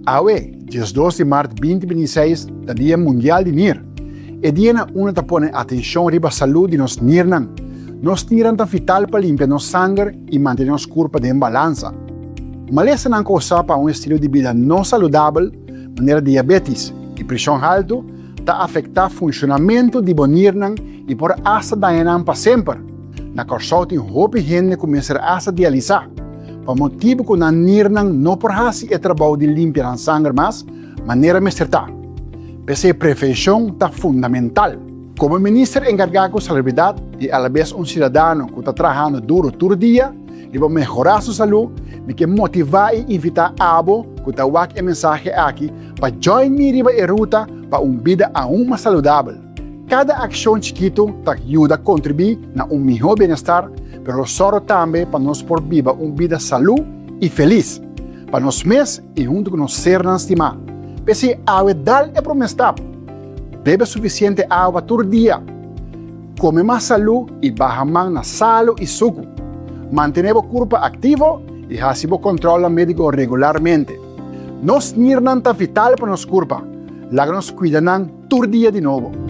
Awe, 12 di mart 2026, ta Dia Mundial di Nir. E dia na unda ta pone atencion riba salud di nos nirnan. Nos nirnan ta vital pa limpia nos sanger y mantene nos curpa den balansa. Malesanan causa pa un estilo di bida no saludabel, manera diabetis y presion halto, ta afecta funcionamento di bo nirnan y por hasta daña nan pa semper. Na Kòrsou tin hopi hende ku mester hasta dialisá, pa motibu ku nan nirnan no por hasi e trabou di limpia nan sanger mas manera mester ta. P'esei prevenshon ta fundamental. Komo minister enkargá ku salubridat i alabes un siudadano ku ta trahando duru tur dia riba mehorá su salú, mi ke motivá i invitá abo ku ta wak e mensahe aki pa join mi riba e ruta pa un bida aun mas saludabel. Kada akshon chikitu ta yuda kontribuí na un mihó bienestar, pero lo sòru tambe pa nos por biba un bida salú i felis, pa nos mes i huntu ku nos sernan stimá. P'esei awe dal e promé stap! Bebe sufisiente awa tur dia, kome mas salú i baha man na salu i suku. Mantené bo kurpa aktivo i hasi bo kòntròlnan médiko regularmente. Nos nirnan ta vital pa nos kurpa, laga nos kuida nan tur dia di nobo.